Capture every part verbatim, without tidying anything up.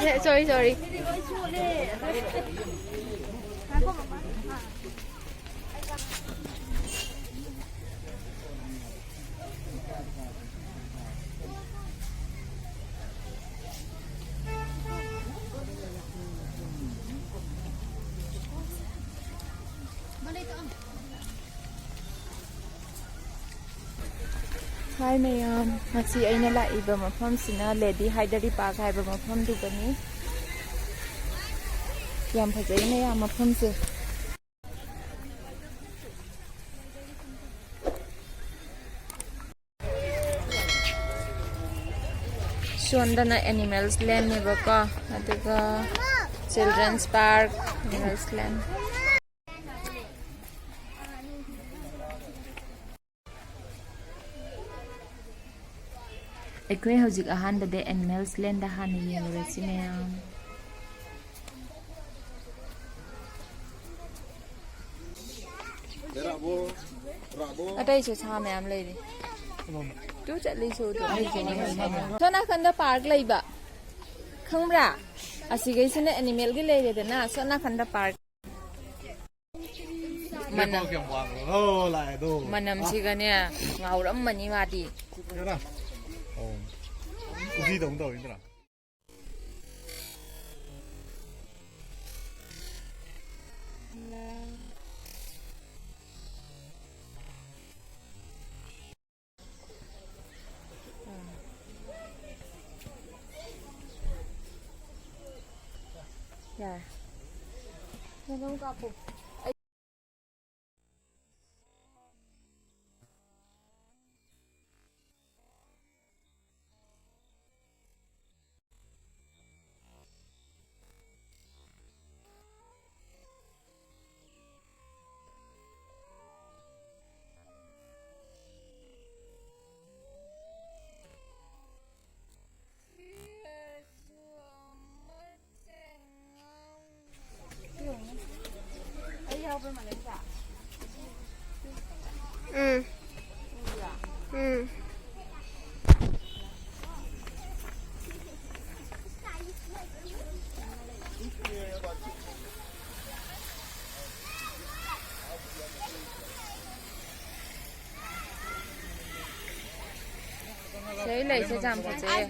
Sorry, sorry. ꯍꯥꯏ ꯃꯌꯥꯝ, ꯉꯁꯤ ꯑꯩꯅ ꯂꯥꯛꯏꯕ ꯃꯐꯝꯁꯤꯅ ꯂꯦꯗꯤ ꯍꯥꯏꯗꯔꯤ ꯄꯥꯔꯛ ꯍꯥꯏꯕ ꯃꯐꯝꯗꯨꯗꯅꯤ꯫ ꯌꯥꯝ ꯐꯖꯩ ꯃꯌꯥꯝ ꯃꯐꯝꯁꯦ꯫ ꯁꯣꯝꯗꯅ ꯑꯦꯅꯤꯃꯦꯜꯁ ꯂꯦꯟꯅꯦꯕꯀꯣ, ꯑꯗꯨꯒ ꯆꯤꯜꯗ꯭ꯔꯦꯟꯁ ꯄꯥꯔꯛ, ꯑꯦꯅꯤꯃꯦꯜꯁ ꯂꯦꯟ꯫ ꯑꯩꯈꯣꯏ ꯍꯧꯖꯤꯛ ꯑꯍꯥꯟꯕꯗ ꯑꯦꯅꯤꯃꯦꯜꯁ ꯂꯦꯟꯗ ꯍꯥꯟꯅ ꯌꯦꯡꯉꯨꯔꯁꯤ ꯃꯌꯥꯝ꯫ ꯑꯇꯩꯁꯨ ꯁꯥ ꯃꯌꯥꯝ ꯂꯩꯔꯤ꯫ ꯇꯨ ꯆꯠꯂꯤꯁꯨ ꯇꯨ꯫ ꯁꯣꯝ ꯅꯥꯀꯟꯗ ꯄꯥꯔꯛ ꯂꯩꯕ ꯈꯪꯕ꯭ꯔꯥ? ꯑꯁꯤꯈꯩꯁꯤꯅ ꯑꯦꯅꯤꯃꯦꯜꯒꯤ ꯂꯩꯔꯦꯗꯅ, ꯁꯣꯝ ꯅꯥꯀꯟꯗ ꯄꯥꯔꯛ꯫ ꯃꯅꯝ-, ꯀꯌꯥꯝ ꯋꯥꯡꯕꯅꯣ? ꯑꯣ, ꯂꯥꯛꯑꯦ ꯑꯗꯣ꯫ ꯃꯅꯝꯁꯤꯒꯅꯦ ꯉꯥꯎꯔꯝꯃꯅꯤ ꯃꯥꯗꯤ꯫ ꯀꯩꯅꯣ? ꯑꯣ꯫ ꯎꯕꯤꯗꯧ ꯇꯧꯋꯤꯗ꯭ꯔꯥ? ꯌꯥꯔꯦ꯫ ꯅꯪ ꯑꯗꯨꯝ ꯀꯥꯞꯄꯣ꯫ ꯎꯝ꯫ ꯎꯝ꯫ ꯂꯩꯁꯦ ꯌꯥꯝ ꯐꯖꯩꯌꯦ꯫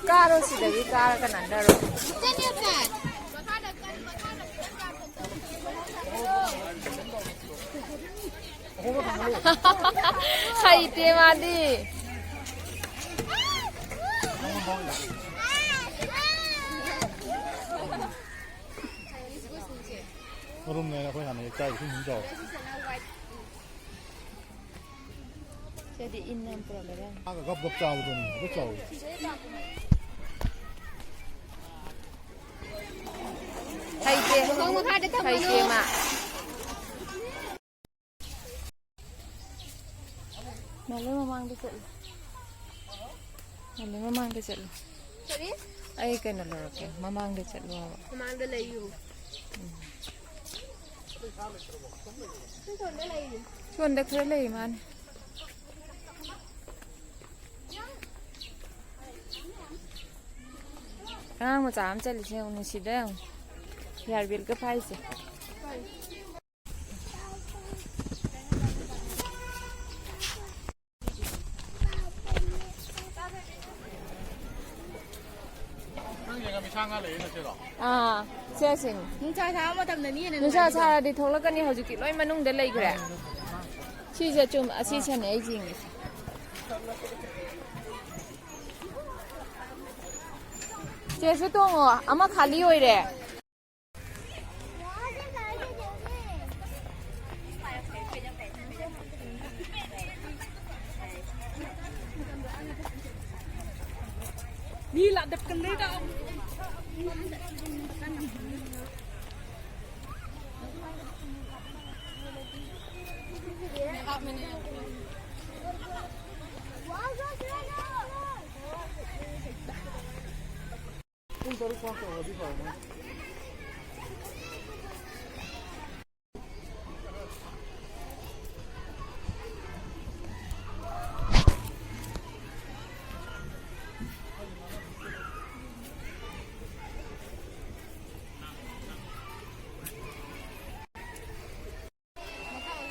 ꯀꯥꯔꯣ, ꯁꯤꯗꯒꯤ ꯀꯥꯔꯒ ꯅꯥꯟꯊꯔꯣ꯫ ꯍꯩꯇꯦ ꯃꯥꯗꯤ꯫ ꯃꯔꯨꯝꯅꯦꯅ ꯑꯩꯈꯣꯏ ꯍꯥꯟꯅ ꯍꯦꯛ ꯆꯥꯏ, ꯏꯁꯤꯡ ꯁꯨꯝ ꯆꯥꯎ꯫ ꯁꯤꯗꯤ ꯏꯟ ꯌꯥꯝ ꯄꯨꯔꯛꯀꯗꯕꯅꯤ꯫ ꯃꯥꯒ ꯒꯞ ꯒꯞ ꯆꯥꯕꯗꯨꯅꯤ, ꯑꯗꯨ ꯆꯥꯎ꯫ ꯍꯩꯇꯦ꯫ ꯃꯈꯣꯡ ꯃꯈꯥꯗ ꯊꯝꯒꯅꯨ꯫ ꯍꯩꯇꯦ ꯃꯥ꯫ ꯃꯥꯂꯦ, ꯃꯃꯥꯡꯗ ꯆꯠꯂꯨ꯫ ꯃꯥꯂꯦ, ꯃꯃꯥꯡꯗ ꯆꯠꯂꯨ꯫ ꯀꯔꯤ? ꯑꯩ ꯀꯩꯅꯣ ꯂꯧꯔꯛꯀꯦ꯫ ꯃꯃꯥꯡꯗ ꯆꯠꯂꯣ ꯍꯥꯏꯕ꯫ ꯃꯃꯥꯡꯗ ꯂꯩꯌꯨ꯫ ꯎꯝ꯫ ꯁꯣꯝꯗ ꯈꯔ ꯂꯩ ꯃꯥꯅꯦ꯫ ꯑꯉꯥꯡ ꯃꯆꯥ ꯑꯃ ꯆꯠꯂꯤꯁꯦ ꯌꯦꯡꯉꯨ, ꯅꯨꯡꯁꯤꯗ꯭ꯔꯥ ꯌꯦꯡꯉꯨ꯫ ꯍꯤꯌꯥꯔ ꯕꯦꯜꯒ ꯐꯥꯏꯁꯦ꯫ ꯁꯥ ꯉꯥ ꯂꯩꯌꯦ ꯅꯠꯇꯦꯗꯣ? ꯑꯥ, ꯁꯦ ꯁꯤꯅꯤ꯫ ꯅꯨꯡꯁꯥ ꯁꯥꯕ ꯃꯇꯝꯗꯅꯤ ꯍꯦꯟꯅ ꯅꯨꯡꯁꯥ ꯅꯨꯡꯉꯥꯏꯕꯗꯣ꯫ ꯁꯥꯔꯗꯤ ꯊꯣꯛꯂꯛꯀꯅꯤ, ꯍꯧꯖꯤꯛꯇꯤ ꯂꯣꯏ ꯃꯅꯨꯡꯗ ꯂꯩꯈ꯭ꯔꯦ꯫ ꯁꯤꯁꯦ ꯆꯨꯝ-, ꯑꯁꯤꯁꯤꯅꯦ ꯑꯩ ꯌꯦꯡꯉꯤꯁꯦ꯫ ꯆꯦꯁꯨ ꯇꯣꯡꯉꯣ, ꯑꯃ ꯈꯥꯂꯤ ꯑꯣꯏꯔꯦ꯫ ꯄꯨꯡ ꯇꯔꯨꯛ ꯐꯥꯎ ꯇꯧꯔꯗꯤ ꯐꯕꯅꯦ꯫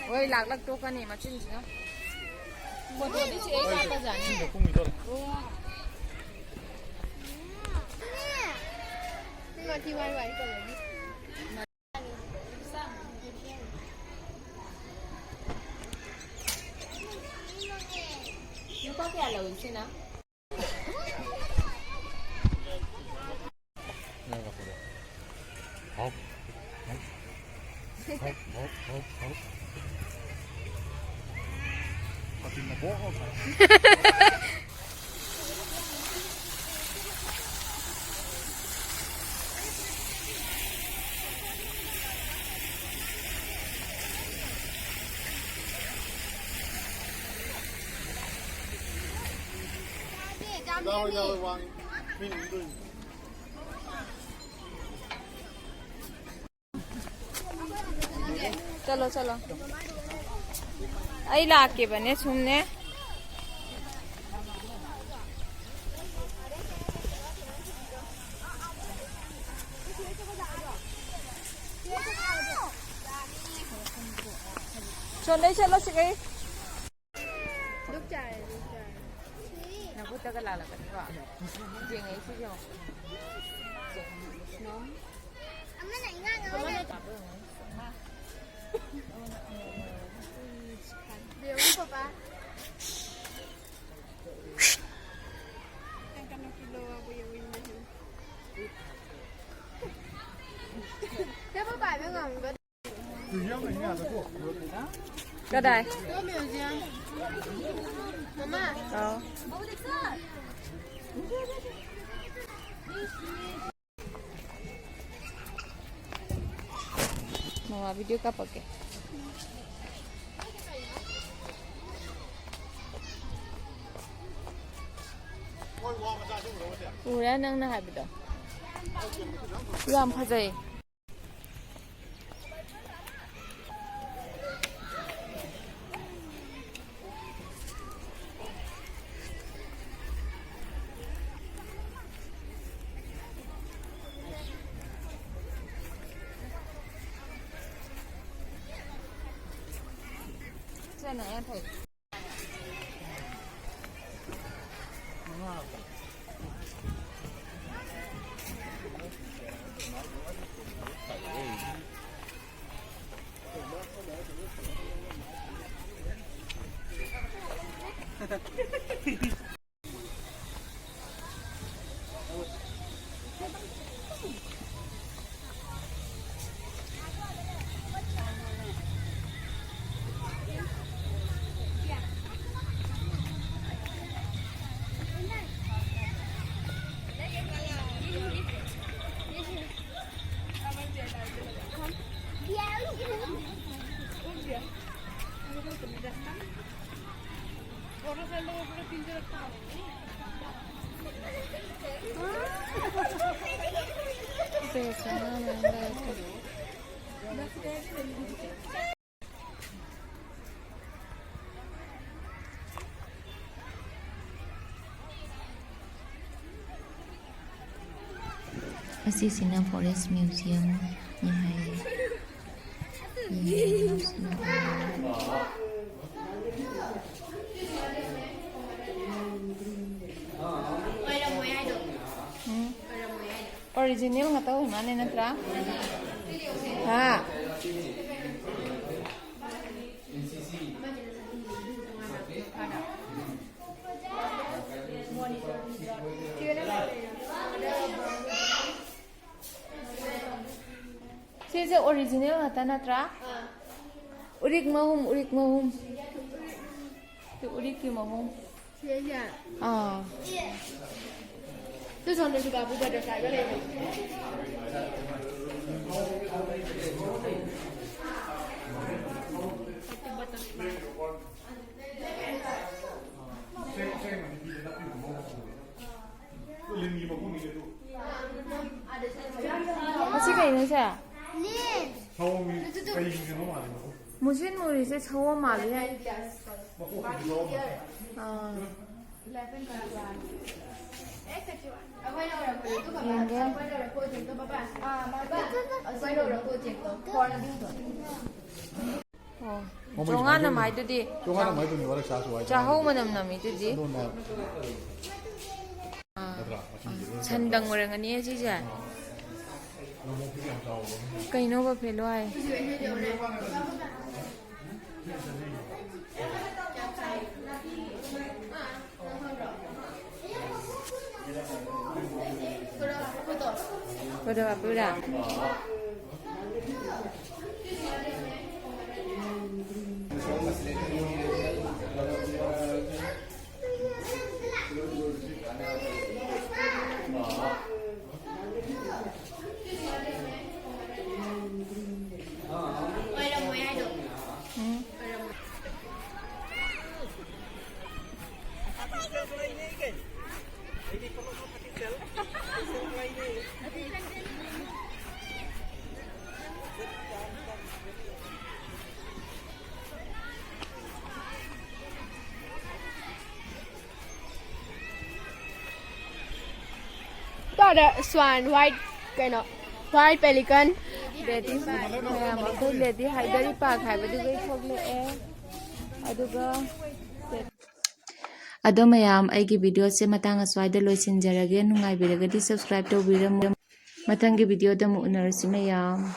ꯍꯣꯏ, ꯂꯥꯛꯂꯛ ꯇꯣꯛꯀꯅꯤ ꯃꯆꯤꯟꯁꯤꯅ꯫ ꯐꯣꯇꯣꯗꯤ ꯆꯦ ꯀꯥꯞꯄꯖꯥꯠꯅꯤ꯫ ꯏꯁꯤꯡꯗ ꯀꯨꯝꯈꯤꯗꯣꯔꯦ꯫ ꯋꯥꯊꯤ ꯋꯥ ꯋꯥ ꯇꯧꯔꯅꯤ꯫ ꯂꯨꯄꯥ ꯀꯌꯥ ꯂꯧꯏ ꯁꯤꯅ? ꯍꯥꯎ꯫ ꯍꯥꯎ, ꯍꯥꯎ, ꯍꯥꯎ, ꯍꯥꯎ꯫ ꯃꯆꯤꯟ ꯃꯈꯣꯛ ꯑꯃ ꯐꯥꯏ꯫ ꯌꯥꯎꯋꯦ, ꯌꯥꯎꯋꯦ, ꯋꯥꯡꯉꯤ꯫ ꯃꯤꯅ ꯎꯗꯣꯏꯅꯤ꯫ ꯆꯠꯂꯣ, ꯆꯠꯂꯣ꯫ ꯑꯩ ꯂꯥꯛꯀꯦꯕꯅꯦ, ꯁꯨꯝꯅꯦ꯫ ꯁꯣꯝꯗꯩ ꯆꯠꯂꯣ, ꯁꯤꯒꯩ꯫ ꯎꯠꯇꯒ ꯂꯥꯛꯂꯛꯀꯅꯤꯀꯣ꯫ ꯌꯦꯡꯉꯦ ꯁꯤꯁꯦ ꯌꯦꯡꯉꯣ꯫ ꯑꯃꯅ ꯏꯉꯥꯡ ꯑꯃꯅ ꯌꯦꯡꯉꯨ ꯄꯄꯥ꯫ ꯆꯦ ꯄꯄꯥ ꯏꯕꯦꯝ ꯉꯝꯕ꯫ ꯀꯗꯥꯏ? ꯃꯃꯥ꯫ ꯑꯥꯎ꯫ ꯃꯃꯥ video ꯀꯥꯞꯄꯛꯀꯦ꯫ ꯎꯔꯦ ꯅꯪꯅ ꯍꯥꯏꯕꯗꯣ꯫ ꯌꯥꯝ ꯐꯖꯩ꯫ ꯁꯤꯅ ꯌꯥꯡꯈꯩ꯫ ꯑꯁꯤꯁꯤꯅ Forest Museum ꯅꯤ ꯍꯥꯏꯌꯦ꯫ ꯌꯦꯡꯉꯣ, ꯁꯤꯅ꯫ ꯑꯣꯔꯤꯖꯤꯅꯦꯜ ꯉꯥꯛꯇ ꯑꯣꯏ ꯃꯥꯅꯦ ꯅꯠꯇ꯭ꯔꯥ? ꯍꯥ? ꯁꯤꯁꯦ ꯑꯣꯔꯤꯖꯤꯅꯦꯜ ꯉꯥꯛꯇ ꯅꯠꯇ꯭ꯔꯥ? ꯎꯔꯤꯛ ꯃꯍꯨꯝ, ꯎꯔꯤꯛ ꯃꯍꯨꯝ꯫ ꯁꯤ ꯎꯔꯤꯛꯀꯤ ꯃꯍꯨꯝ꯫ ꯁꯤꯗꯩꯁꯦ? ꯑꯥ꯫ ꯇꯨ ꯁꯣꯝꯗꯁꯨ ꯕꯥꯕꯨ ꯕꯇꯔꯐ꯭ꯂꯥꯏꯒ ꯂꯩꯕꯅꯦ꯫ ꯃꯁꯤ ꯀꯩꯅꯣ ꯁꯦ? ꯁꯑꯣꯝꯒꯤ ꯀꯩ ꯃꯤꯡꯅꯣ ꯃꯥꯜꯂꯦ꯫ ꯃꯨꯁꯤꯟ ꯃꯨꯔꯤꯁꯦ ꯁꯑꯣꯝ ꯃꯥꯜꯂꯦ꯫ ꯃꯀꯣꯛꯇꯨꯗꯤ ꯁꯑꯣꯝ ꯃꯥꯜꯂꯦ꯫ ꯑꯥ꯫ ꯌꯦꯡꯒꯦ꯫ ꯑꯣ, ꯃꯃꯩꯁꯦ ꯆꯣꯡꯉꯥꯅ ꯃꯥꯏꯗꯨꯗꯤ꯫ ꯆꯣꯡꯉꯥꯅ ꯃꯥꯏꯗꯨꯅꯤ ꯋꯥꯔꯛ ꯁꯥꯁꯨ ꯍꯥꯏ꯫ ꯆꯥꯍꯧ ꯃꯅꯝ ꯅꯝꯃꯤꯗꯨꯗꯤ꯫ ꯑꯗꯨꯅꯦ꯫ ꯑꯥ, ꯅꯠꯇ꯭ꯔꯥ? ꯃꯆꯤꯟꯁꯦ ꯂꯣꯏ ꯁꯟꯗꯪ ꯑꯣꯏꯔꯝꯒꯅꯤ ꯁꯤꯁꯦ꯫ ꯂꯝꯑꯣꯛꯇꯨꯗꯤ ꯌꯥꯝ ꯆꯥꯎꯕꯅꯤ꯫ ꯀꯩꯅꯣꯕ ꯐꯦꯂꯣ ꯍꯥꯏ? ꯐꯣꯇꯣ ꯀꯥꯞꯄꯤꯔꯥ? ꯎꯝ꯫ ꯇꯥꯗ ꯁ꯭ꯋꯥꯟ, ꯋꯥꯏꯠ, ꯀꯩꯅꯣ, ꯋꯥꯏꯠ ꯄꯦꯂꯤꯀꯟ꯫ ꯂꯦꯗꯤ, ꯃꯌꯥꯝ ꯑꯩꯈꯣꯏ ꯂꯦꯗꯤ ꯍꯥꯏꯗꯔꯤ ꯄꯥꯔꯛ ꯍꯥꯏꯕꯗꯨꯒ ꯊꯣꯛꯂꯛꯑꯦ꯫ ꯑꯗꯨꯒ ꯑꯗꯣ ꯃꯌꯥꯝ, ꯑꯩꯒꯤ ꯚꯤꯗꯤꯑꯣꯁꯦ ꯃꯇꯥꯡ ꯑꯁ꯭ꯋꯥꯏꯗ ꯂꯣꯏꯁꯤꯟꯖꯔꯒꯦ꯫ ꯅꯨꯡꯉꯥꯏꯕꯤꯔꯒꯗꯤ subscribe ꯇꯧꯕꯤꯔꯝꯃꯨ꯫ ꯃꯊꯪꯒꯤ ꯚꯤꯗꯤꯑꯣꯗ ꯑꯃꯨꯛ ꯎꯅꯔꯁꯤ ꯃꯌꯥꯝ꯫